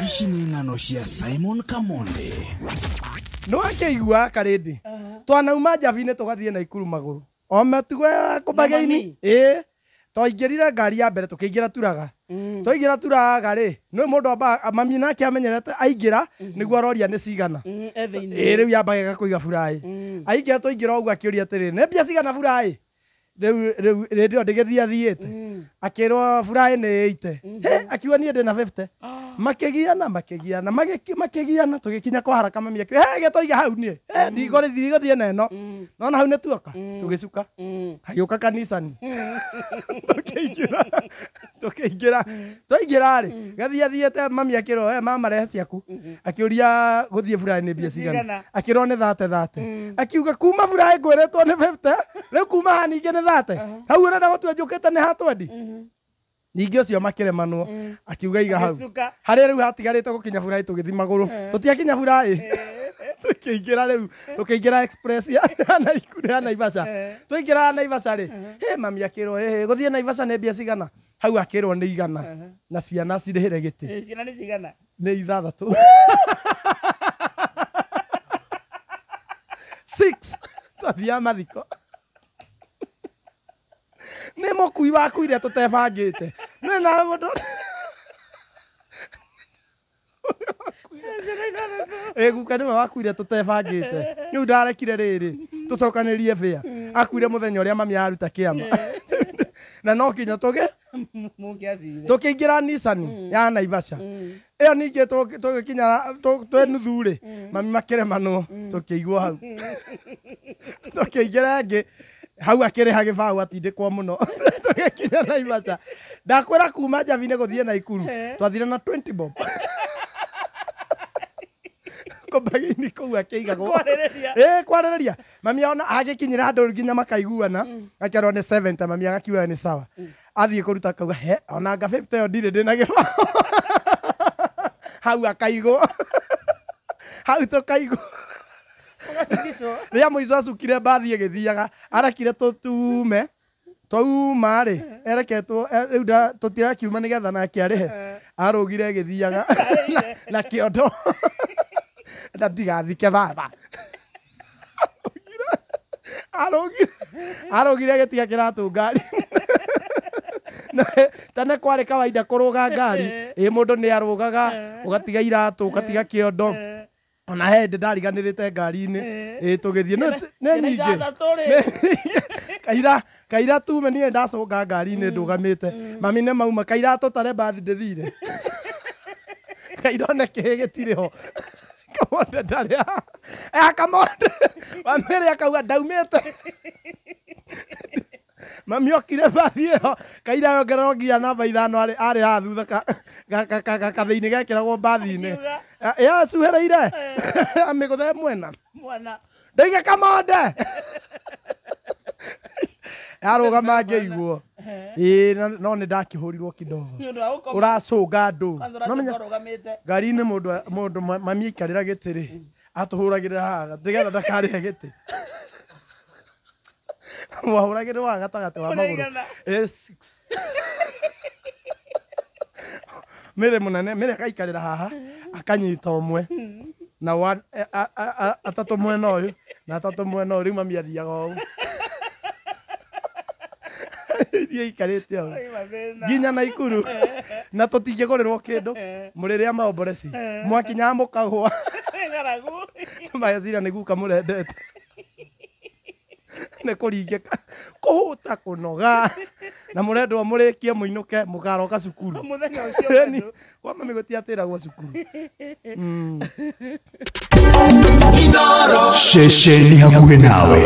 Ici nĩ ng'ano cia Simon Kamonde. No akĩigua karĩndĩ twanauma Njabi-inĩ tũgathiĩ Naikuru magũrũ o matugo ya kũmbagĩini ĩĩ twaingĩrire ngari ya mbere tũkĩingĩra Turaga twaingĩra Turaga rĩ nĩ mũndũ amba mami nake amenyerete aingĩra nĩguo aroria nĩ cigana ĩĩ rĩu yambaga kũiga buraĩ aingĩra twaingĩra ũguo akĩũria atĩrĩ nĩ mbia cigana buraĩ rĩu rĩu rĩndĩ ĩyo ndĩgĩthiĩ athiĩte akĩrwo buraĩ nĩ 80 he akiuga niĩ ndĩna 50 makigiana makigiana makigiana tugikinya kwa haraka mami akiuga he getoiga hau nie he ndigũthiĩ na ĩno nona hau nĩ tuoka tugicuka hagiũka kanisani tukiingĩra twaingĩra rĩ gathiĩ athiĩte mami akĩrwo he mama rehe ciaku akĩũria gũthiĩ buraĩ nĩ mbia cigana akĩrwo nĩ 30 akiuga kuma buraĩ ngwĩrĩtwo nĩ 50 rĩu kuma haha ningĩ nĩ 30 hau ũrenda gũtua njũkĩte nĩ ha 20 ningĩ ũcio makĩremanwo akiuga iga hau harĩa rĩu hatigarĩte gũkinya buraĩ tũgĩthiĩ magũrũ tũtiakinya buraĩ tũkĩingĩra rĩu tũkĩingĩra express ya Naikuru ya Naivasha twaingĩra Naivasha rĩ he mami akĩrwo he gũthiĩ Naivasha nĩ mbia cigana hau akĩrwo nĩ 100 na ciana cirĩhĩre gĩtĩ ciana nĩ cigana nĩ 6 6 twathiaga mathiko nĩ mũkui wakuire tũtebangĩte nĩ na mũndũ guka nĩwe wakuire tũtebangĩte rĩu ndarekire rĩrĩ tũcokanĩrie bĩa akuire mũthenya ũrĩa mami aruta kĩama na no kinya tũkĩingĩra Nissan ya Naivasha ĩyo ningĩ tũgĩkinya twĩ nuthu rĩ mami makĩremanwo tũkĩigwo hau tũkĩingĩra ĩngĩ hau akĩrĩha gĩbaũ atindĩkwo mũno tũgĩkinya Naivasha ndakwĩra kuma Njabi-inĩ gũthiĩ Naikuru twathire na 20 bob kũmbagĩini kũu akĩigagwo ĩĩ kwarĩrĩria mami ona agĩkinyĩra handũ nginya makaiguana akerwo nĩ 70 mami agakiuga nĩ sawa athiĩ kũruta akauga he onanga 50 ĩyo ndirĩ ndĩna gĩbaũ hau akaigwo hau tũkaigwo rĩa mũico acukire mbathi ĩgĩthiaga arekire tũtume twauma rĩ ereketwo rĩu tũtirakiuma nĩgetha nake arĩhe arũgire ĩgĩthiaga na kĩondo na ndigathike baba arũgire agĩtiga kĩratũ ngari tene kwarĩ kawaida kũrũga ngari ĩ mũndũ nĩ arũgaga ũgatiga iratũ ũgatiga kĩondo ona he ndĩ ndariganĩrĩte ngari-inĩ ĩ tũgĩthiĩ nĩ nyingĩ kaira tume niĩ ndacũnga ngari-inĩ ndũgamĩte mami nĩ mauma kaira tũtare mbathi ndĩthire kaira one kĩhĩ gĩtirĩ ho Kamonde ndarĩ haha Kamonde wamĩrĩ akauga ndaumĩte mami okire mbathi ĩyo kaira yongererwo nginya namba 5 arĩ haha thutha gathĩinĩ gekĩragwo mbathi-inĩ yacuhĩrĩire amĩgũthe mwena ndaiga Kamonde yarũgama ngĩiguo ĩĩ no nĩ ndakĩhũrirwo kidogo ũracũnga andũ ngari-inĩ mũndũ mami aikarĩra gĩtĩ rĩ atũhũragĩrĩra haha nĩgetha ndakarĩhe gĩtĩ wahũragĩrĩrwo haha gatagatĩ wa magũrũ ĩĩ 6 Mĩrĩ mũnene mĩrĩ akaikarĩra haha akanyita ũmwe na atatũ mwena ũyũ na atatũ mwena ũyũ rĩu mami athiaga ũũ iria ikarĩte ũũ nginya Naikuru na tũtingĩgũrĩrwo kĩndũ mũrĩrĩa maomboreci mwakinyaga mũkagũa mageciria nĩ guka mũrendete nĩ kũringĩka kũhũta kũnoga na mũrendwo mũrĩkie mũinũke mũkaroka cukuru kwa mami gũtiatĩragwo cukuru. Ceceni hakuhĩ nawe.